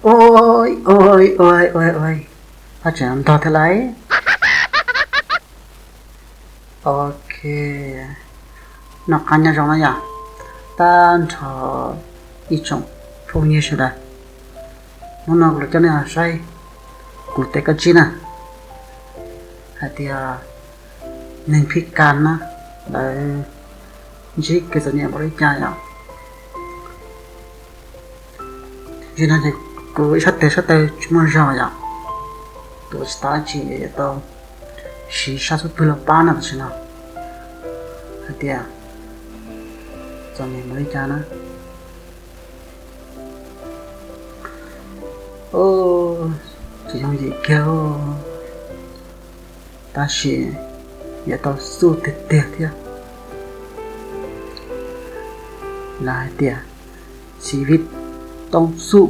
Ua ua ua ua, haj tseem ntog thiab lauj. Ok, noj qab nyob zoo na yom, tag nrho ib tsoom phooj ywg sawv daws. Hnub no kuv los coj nej los saib kuv tej kab tsib na, hais tias neeg phij kas na, lawv ntsib kev txom nyem npaum li cas yom. Yog no ces kuv ib sab tes sab taw tsis muaj zog yom, tuav tsis tau dab tsi yuav tau siv sab xub pwg los pab no tam sim no, hais tias txom nyem npaum li cas na. Tsis yooj yim kiag, tab sis yuav tau xub tiag tiag thiab. Lawv hais tias xi vib tooj xub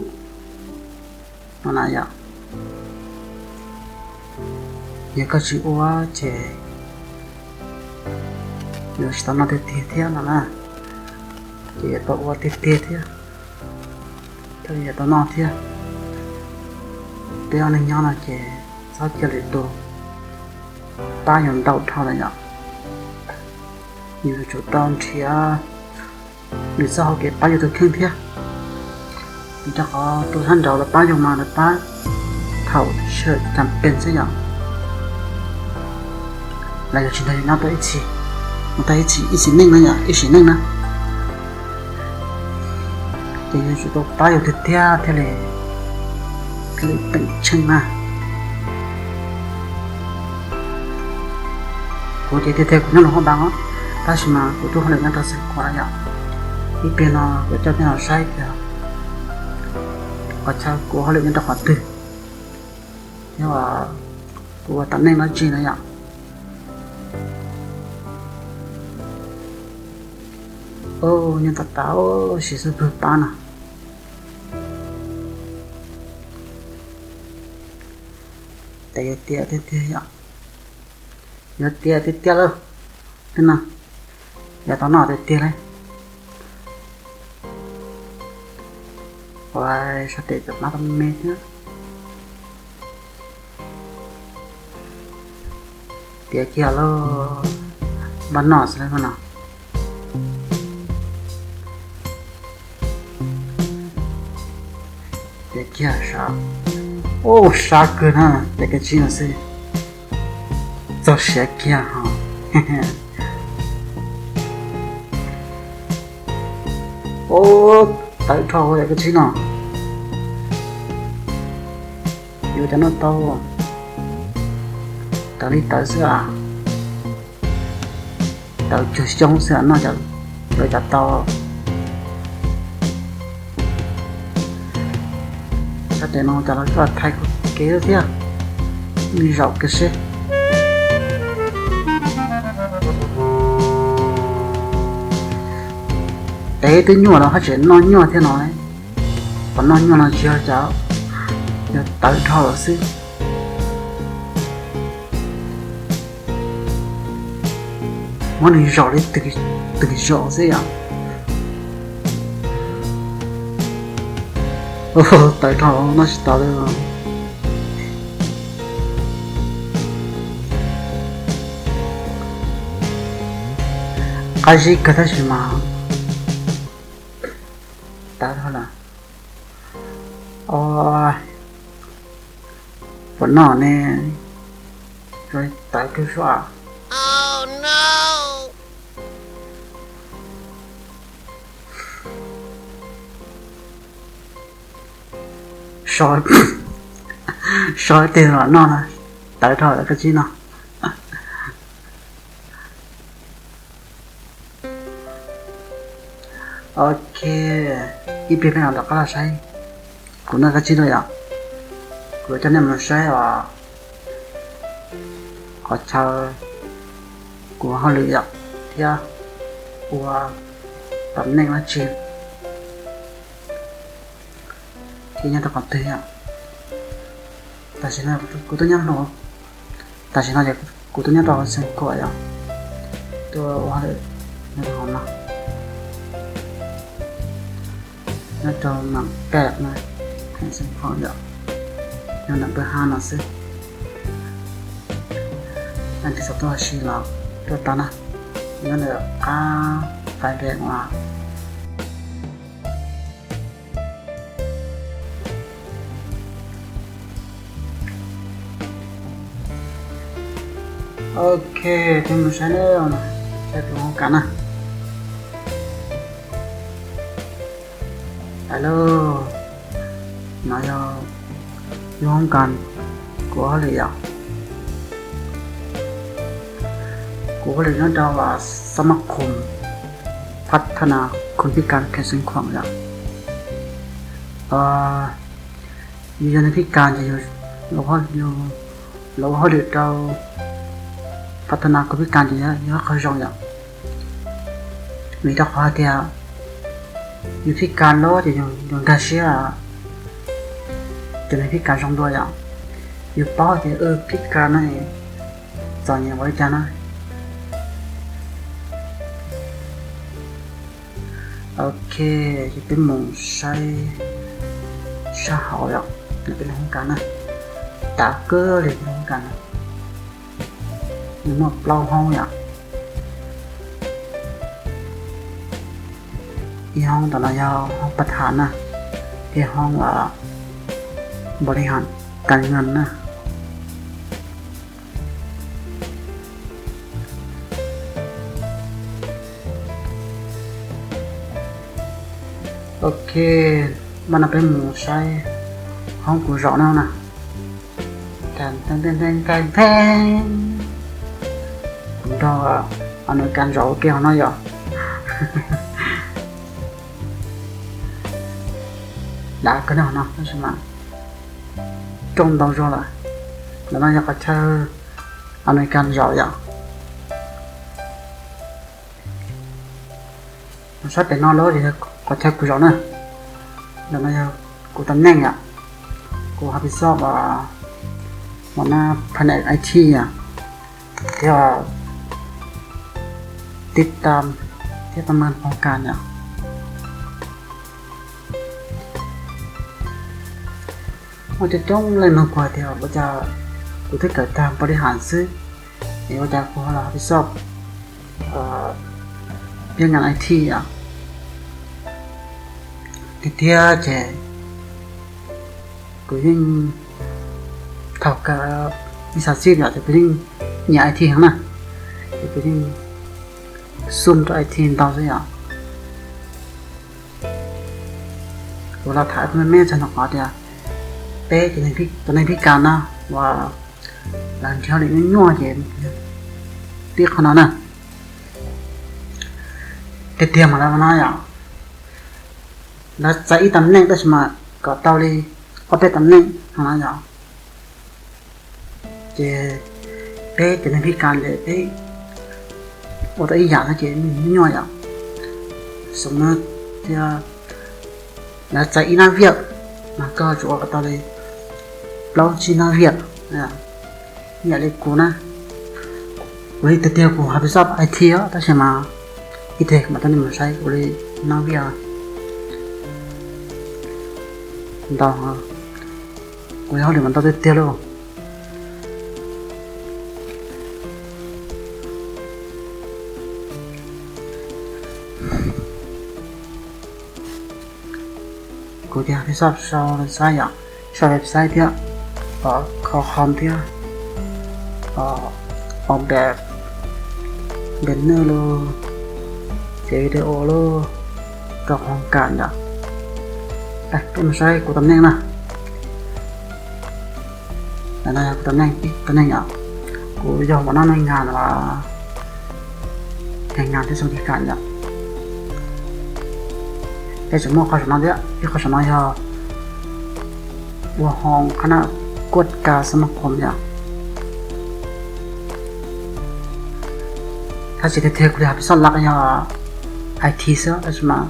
no na yom, yog koj tsis ua ces yuav tsis tau noj tiag tiag thiab no na. Ces yuav tau ua tiag tiag thiab, thiaj li yuav tau noj thiab. Peb ua neeg nyob no ces txhob cia lwm tus pab yus ntau dhau lawm yom. Yus yuav tsum tau nrhiav lwm txoj hauv kev pab yus tus kheej thiab. Vim rau qhov tus sab nraud lawv pab yus mas lawv pab thaum sij hawm cas pes xwb yom. Lawv yuav tsis nrog yus nyob tau ib txhis, mus tau ib txhis ib sim neej no yom, ib sim neej na. Ces yuav tsum tau pab yus tiag tiag thiaj li, thiaj li peem tsheej na. Kuv ces tiag tiag kuv nyob lub hoob npav os, tab sis mas kuv tuaj hauj lwm nyob rau Xeev Khuam yom. Ib pliag no kuv coj nej los saib tias qhov chaw kuv hauj lwm nyob rau qhov twg, thiab kuv ua tam neej dab tsi na yom. Nyob tas tas siv xub pwg pab no. Ces yuav tiav tiag tiag yom, yuav tiav tiag tiag lauj. Twb no yuav tau noj tiag tiag lauj. Ua sab tes cov mab tau me thiab. Tiav kiag lauj, npaj noj xwb lauj no. Tiav kiag sab, ub sab kawg na, tiav kiag tsib no xwb txog siav kiag ho. Ub, tawv dhau tiav kiag tsib no. Yuav cov noj tau, tawv li tawv xwb a, tawv cuag xyoob xwb a, noj cov, yuav cov tau. Sab tes no cas los koj thaiv kuv kev thiab, zaum kiag seb. Tev twb nyuaj los haj tseem noj nyuaj thiab no. Qhov noj nyuaj no tsis yog cas, yog tawv dhau lawm xwb. Muab nws zaum li twg zaum xwb yom. Tawv dhau noj tsis tau li. Qab zib kawg tab sis mas tawv dhau lawm. Puas noj ne? Tawv kawg suab. So, so ib teg los noj na, tawv dhau lawm koj tsib no. Ok, ib pliag peb mam rov qab los saib kuv noj kab tsib dua yom. Kuv coj nej mus saib os, qhov chaw kuv hauj lwm yom, thiab ua tam neej dab tsi, thiab nyob rau qhov twg yom. Tam sim no kuv tuaj nyob hauv, tam sim no ces kuv tuaj nyob rau Xeev Khuam yom, tuaj ua hauj lwm nyob rau hauv no, nyob rau Nam Paj na. Xeev Khuam yom, nyob ntawm npawb hab no xwb. Leej twg xav tuaj ua si los tuaj tau na, nyob ntawm qab fais npeem uas. Ok, peb mus saib na, saib tus hoob kas na. Alo, no yog lub hoob kas kuv ua hauj lwm yom. Kuv ua hauj lwm nyob rau xab mab khoom phab thab nas khoom pib kas khees Xeev Khuam yom. Yus yog neeg pib kas ces yus los ua hauj lwm rau phab thab nas khoom pib kas ces yog qhov zoo yom. Vim rau qhov hais tias yus pib kas lawm ces yus nkag siab cov neeg pib kas zoo dua yom. Yus paub tias wb pib kas no txom nyem ua li cas na. Ok, ces peb mus saib sab hauv yom, peb lub hoob kas na, tas kawg li lub hoob kas na, nws muaj plaub hoob yom. Ib hoob ntawm no yog hoob pas thas na, thiab hoob npaus li has kas ngas na. Ok, mas no peb mus saib hoob kuv zaum no na. Kuv nrog Amelikas zaum ua ke hauv no yom. Dav kawg no no tab sis mas rooj ntau zog lawm. Ntawm no yog qhov chaw Amelikas zaum yom. Sab pem no lawm yog qhov chaw kuv zaum na. Ntawm no yog kuv tam neej yom, kuv hab pis xob uas mos nab phanev I T yom, thiab tib tam thiab pab mab hoob kas yom. Muaj coob coob leej nug kuv hais tias ua cas kuv twb kawm tag npaus li has xwb es ua cas kuv ho los hab pis xob pab ngas I T yom. Tiag tiag ces kuv yeej thaum kawm ib xav xib yom ces kuv yeej nyiam I T heev na, ces kuv yeej xum rau I T ntau xwb yom. Kuv los tham me me txog no qhov tias peb cov neeg pib kas no uas lawv nrhiav hauj lwm nyuaj nyuaj ces tib qhov no na. Tiag tiag mas lawv no yom, lawv txais ib tam neej tab sis mas kom tau li ob peb tam neej no yom. Ces peb cov neeg pib kas ces peb ua tau ib yam xwb ces nyuaj nyuaj yom. Xws li tias lawv txais ib nab viaj mas koj tsum ua kom tau li plaub tsib nab viaj. Ib yam li kuv na, kuv tiag tiag kuv hab pis xob I T os tab sis mas ib teg kuv mam tau nej mus saib kuv li nab viaj ntau, kuv hauj lwm mas ntau tiag tiag lauj. Kuv tias peb xav sau website yom, sau website thiab, kho hom thiab, o, banner los, ces video los, rau hoob kas yom. Peb mus saib kuv tam neej na. Ntawm no yog kuv tam neej, tam neej yom. Kuv yog mos nab neeg ngas los, neeg ngas thiab xoo ti kas yom. Peb tseem muaj qhov saum no thiab, ib qhov saum no yog ua hoo qhab nab kuaj kas xab mab khoom yom. Tab sis tiag tiag kuv li hab pis xob laj yog I T xwb tab sis mas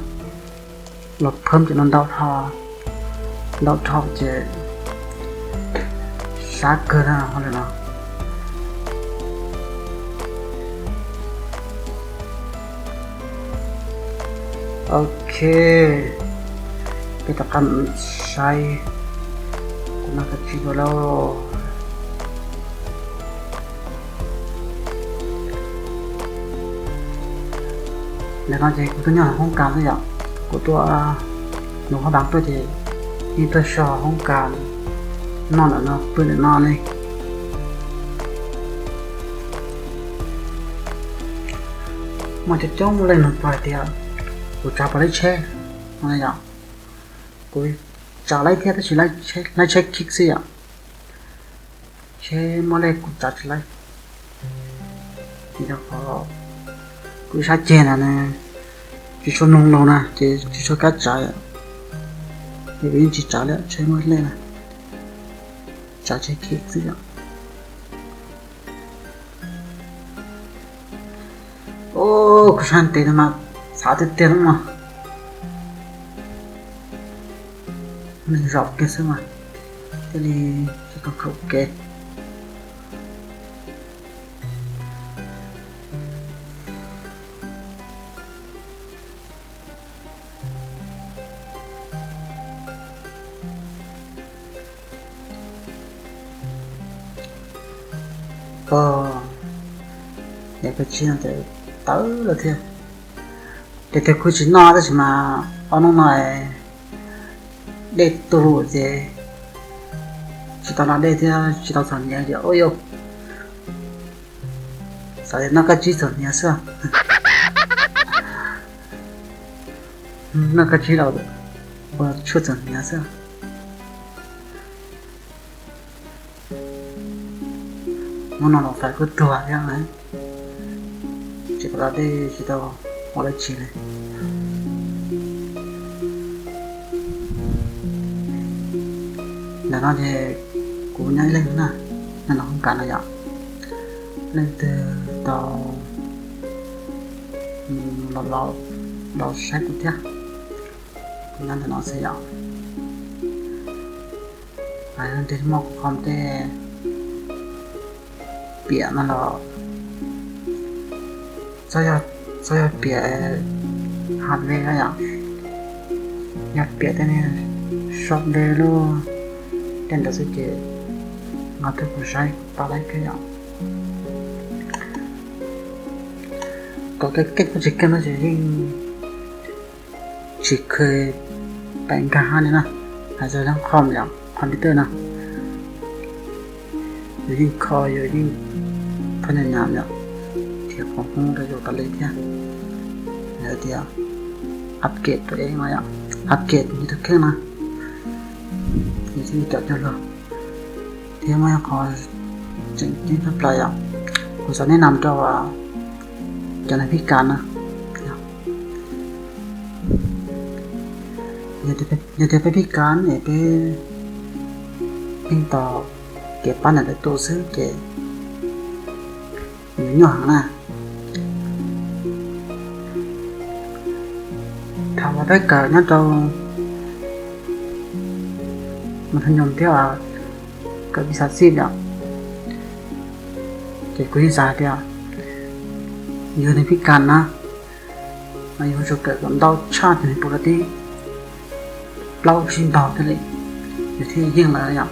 los phab ces no ntau dhau, ntau dhau ces sab kawg na hauj lwm no. Ok, peb rov qab mus saib Noj kab tsib dua lauj. Ntawm no ces kuv tuaj nyob hauv hoob kas xwb yom. Kuv tuaj nug hauv pas tuaj ces yeej tuaj so hoob kas noj ntawm no pw ntawm no ne. Muaj coob coob leej nug pom hais tias kuv tsav puas laib tsheb no yom. Kuv tsav laib thiab tab sis laib tsheb khib xwb yom. Tsheb muaj lej kuv tsav tsis laib. Vim rau qhov kuv ib sab ceg na nws tsis tshua noog laus na ces tsis tshua kam tsav. Ces kuv yeej tsis tsav li tsheb muaj lej na, tsav tsheb khib xwb yom. Ub, kuv sab ntev no mas xav tiag tiag lawm mas. Neeg zaum kiag xwb mas thiaj li tsis tau khaum kev. Pog, yog koj tsis no ces tawv lawm thiab. Ces tias kuv tsis noj tab sis mas ob hnub no dej tu lug ces tsis tau noj dej thiab tsis tau txhuam hniav ces ua yau xav tias noj kab tsib txhuam hniav xwb. Noj kab tsib los ua tshuaj txhuam hniav xwb. Hnub no los fais kuj tuag thiab, tsis tau noj dej tsis tau ua dab tsi li. Ntawm no ces kuv nyob ib leeg na, nyob no hoob kas no yom. Leej twg tau los saib kuv thiab. Kuv nyob ntawm no xwb yom. Leej twg muaj qhov tej piam no los txhob yog piam hard disk na yom, yog piam tej niag soft disk lub tej ntawd xwb ces nqa tuaj kuv saib pab laib thiab yom. Kom keej keej tsis keej no ces yeej tsis khw pais nkag hab li na. Hais txog lub qhov yom, qhov li tej no yus yeej kho yus yeej phaj nyam nyam yom, thiab qhov hub rau yus tas li thiab. Lawv tias upgrade tus ev no yom, upgrade yus tus kheej no, yus thiaj li cov cog luag. Thiab muaj ib qho tseem ceeb tshaj plaws yom, kuv xav nes nam rau cov neeg phij kas no. Yog tias peb phij kas es peb pheej tos kev pab ntawm lwm tus xwb ces yuav nyuaj heev na. Thaum uas peb kawm nyob rau mas thaum nyoog thiab kawm pis xav xij yom, ces kuv yeej xav hais tias yus neeg phij kas na, mas yus yuav tsum kawm kom ntau tshaj tus neeg pus lawv tib plaub tsib ntog thiaj li yus thiaj yeej lawm yom.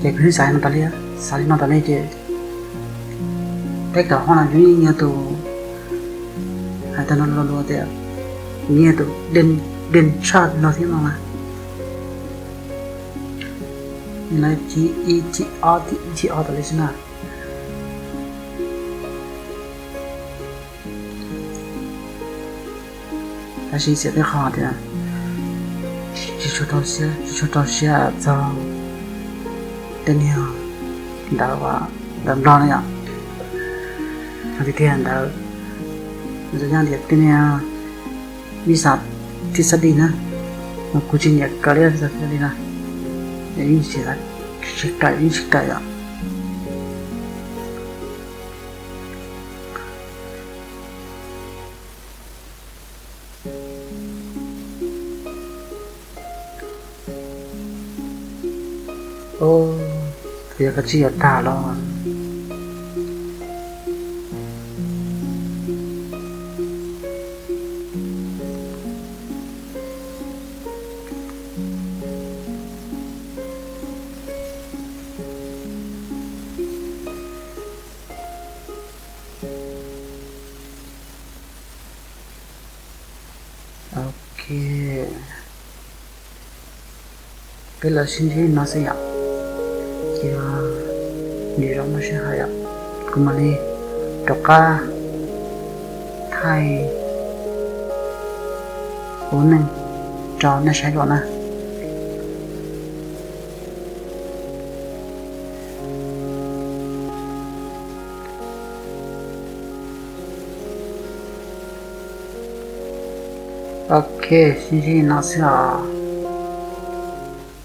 Ces kuv yeej xav no tas li, xav li no tas li ces peb kawm hoob no yus yeej yog tus, hais tau no luag tias yus yog tus deej tshaj no thiab no na. Lawv thib ib thib ob thib ib thib ob tas li xwb na. Tab sis txiav tej qho tias tsis tshua rau siab, tsis tshua rau siab txog tej niag ntawv uas ntawv Nplog na yom. Hais tiag tiag ntawd, nws txawm yog tias tej niag vib xav thib xab dis na, mas kuv tsis nyiam kawm li vib xav thib xab dis na, es yeej tsis kawm, yeej tsis kawm yom. Ub, kuv yog koj tsis yuav tag los. Ces peb los sib ntsib no xwb yom. Ces nws zoo no sib hais yom, kuv mam li rov qab thaij ua neej rau nej saib dua na. Ok, sib ntsib no xwb os.